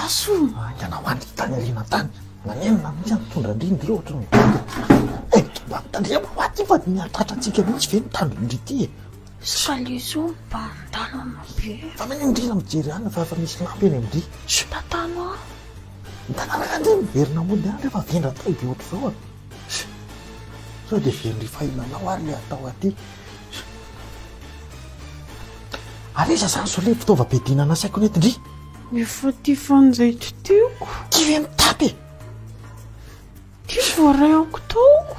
Andraso. Haingana ho any tany aoriana tany. Nanenina mihitsy ny mitondra an-dry ndry ohatry ny gaga. Eh, mba mitandrema ho aty fa ny hahatratra antsika mihitsy ve mitandro ndry ity e? Escalier zao mibahan-dalana be. Fa maninona ndry raha mijery any fa efa misy lampy eny amin-dry? Tantano aho. Mitanaraka ndry miverina mody any rehefa vendra-tay be ohatr'izao a. Sao dia very fahilanao ary le atao aty. Ary iza zany zao le fitaovam-piadiana nasaiko nentin-dry? Efa tia fanjaitra tiako. Ty ve mitapy e? Ty voarehako tao.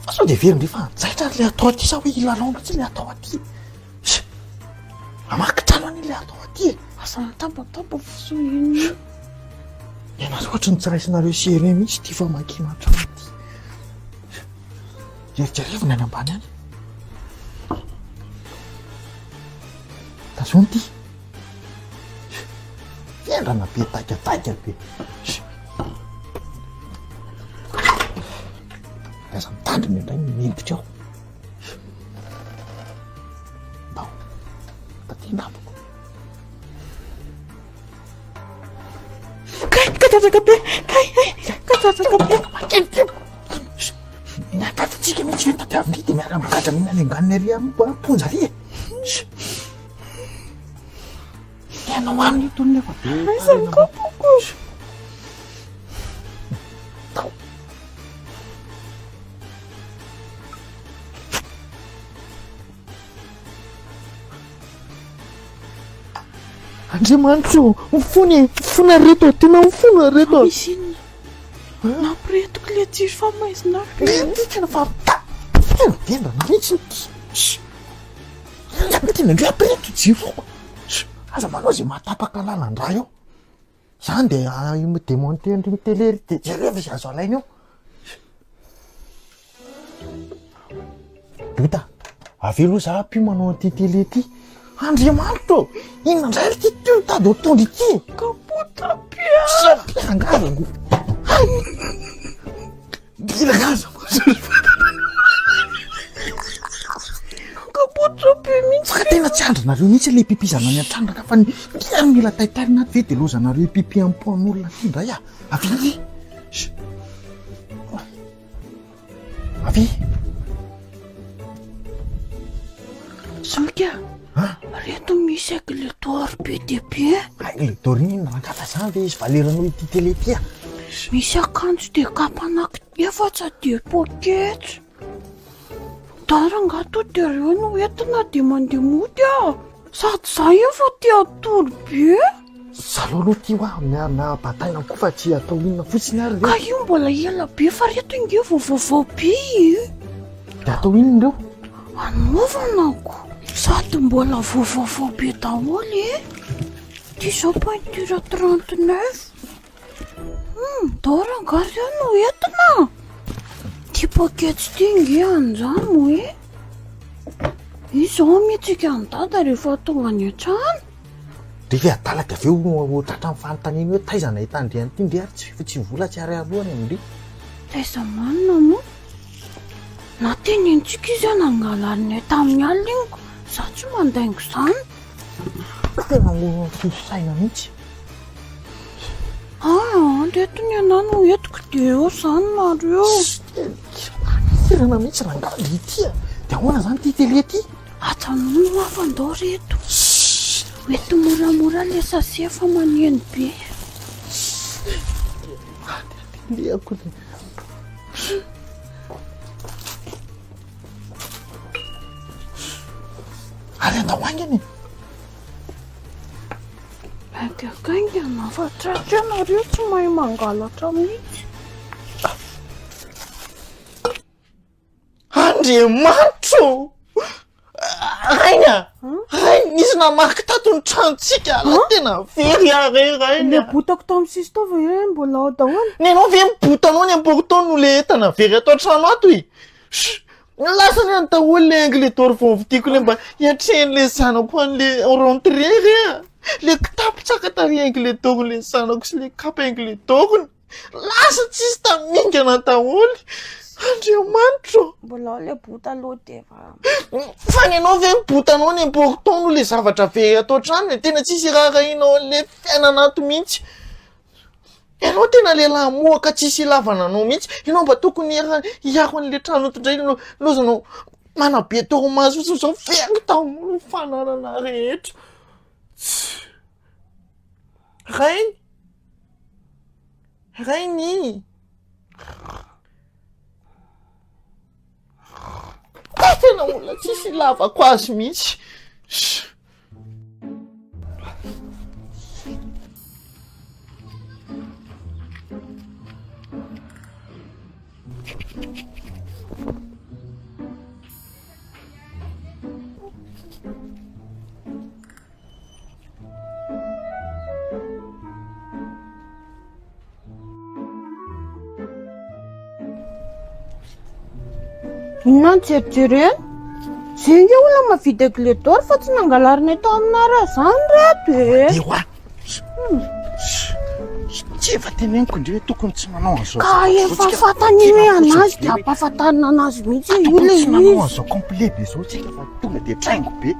Fa sao dia very-ndry fanjaitra ary le atao aty sa hoe hilalao mihitsy le atao aty? Hamaky trano anie le atao aty e. Aza mitabataba fa sao inona. Ianareo ohatry ny tsy raisinareo sérieux mihitsy ity famakiana trano ity. Jerijerevo ny any ambany any. Tazony ity. Vendrana be taikataika be. Aza mitandrina indray miditra ao. Ndao. Taty namako. Kay, kadradraka be. Kay, ay, kadradraka be. Natatsika mihitsy ve tadiavina ity miara-migadra mihina any anganina ery amin'ny ponja ary e. Ianao any ito nefa be. Aiza ny kapoko? Tao. Andriamanitra ô, mifona e, mifona reto, tena mifona reto. Misy inona? Nampirehetiko ilay jiro fa maizina be. Ity tena fa tena vendrana mihitsy ity. Tena ndray ampireto jiro. Aza manao izay mahatapaka lalan-drà eo. Zany de io mi-demonter an'ireny télé ry de jereo fa izay azo alaina eo. Bota, avy aloha za ampio manao an'ity télé ity. Andriamanitra ô! Inona indray ary ity ty mitady ho tondro ity e? Kapotra be! Tsy angarango. Hay! Mila gaza. Kapotra be mihitsy. Fa tena tsy andrinareo mihitsy ilay pipizana any an-trano ka fa ny ny mila taitairina ato ve dia lozanareo pipi am-pon'olona aty indray ah. Avia ry. Avia. Zoky a. Reto misy aigle d'or be dia be. Aigle d'or inona rangahy fa zany ve izy valeranao ity télé ity ah. Misy akanjo dia kapa anaky efatra dia poketra. Da rangahy to dia reo no entina dia mandeha mody ah. Sady za efa te hatory be. Za aloha aloha ty hoa na bataina koa fa tsy atao inona fotsiny ary Ka io mbola ela be fa reto ange vao vaovao be e. Dia atao inona ireo? Anaovana ko. Sady mbola vao vaovao be daholo e. Ty zao pointure 39. Hum, ndao rangahy reo no entina. Ty poketra ty nge anjamo e. Izao mihetsika an'i dada rehefa tonga any an-trano. Ndry ve adala dia avy eo ho tratran'ny fanontaniana hoe taiza nahitandry an'ity ndry ary tsy tsy vola tsy ariaroany ndry. Taiza manina moa? Na tenenintsika izy hoe nangalarinay tamin'ny alina iny ko, za tsy mandaingo izany. Tena olona tsisy saina mihitsy. Ah, reto ny anah no entiko dia eo izany nareo. Kirana mihitsy rangahy ndry ity a. Dia ahoana izany ity télé ity? Ajanony hoa fa ndao reto. Hoento moramora le sachet fa maneno be. Lehako le. Ary andao haingana e. Haingankaingana fa tratra nareo tsy mahay mangalatra mihitsy. Andriamanitra ô! Rainy a! Rainy, nisy namaky tato ny tranontsika, la tena very aho re Rainy Le a! botako tamin'ny sisy tao ve ireny mbola ao daholo? Ny anao ve ny botanao ny important no le entana very ato an-trano ato e! Chut! Lasany any daholo le angle d'or vao novidiako le mba hiatrehan'le zanako an'le rentrée re a! Le kitapo tsaka tary angle d'or le zanako sy le kapa angle d'or-ny! Lasa tsisy tamingana daholo! Andriamanitra ô! Mbola ao le bota aloha de efa. Fa ny anao ve ny botanao ny important no le zavatra very ato an-trano e, tena tsisy iraharahianao an'le fiainana ato mihitsy. Ianao tena lehilahy mohaka tsisy ilavana anao mihitsy, ianao mba tokony hiaro an'le trano ato indray no lozanao manabe torimaso fotsiny zao very daholo ny fananana rehetra. Rainy, rainy. Tena olona tsisy ilavako azy mihitsy. Inona no jerijerena? Zay nge olona mavidy aigle d'or fa tsy nangalarinay tao aminareo zany reto e. Mandeha hoa. Tsy efa teneniko indray hoe tokony tsy manao an'izao Ka zavatra izao efa tsika. fantany Tena hoe fotsiny anazy be dia hoe ampahafantarina anazy mihitsy io Tokony le tsy manao izy. an'izao complet be izao tsika fa tonga dia traingo be.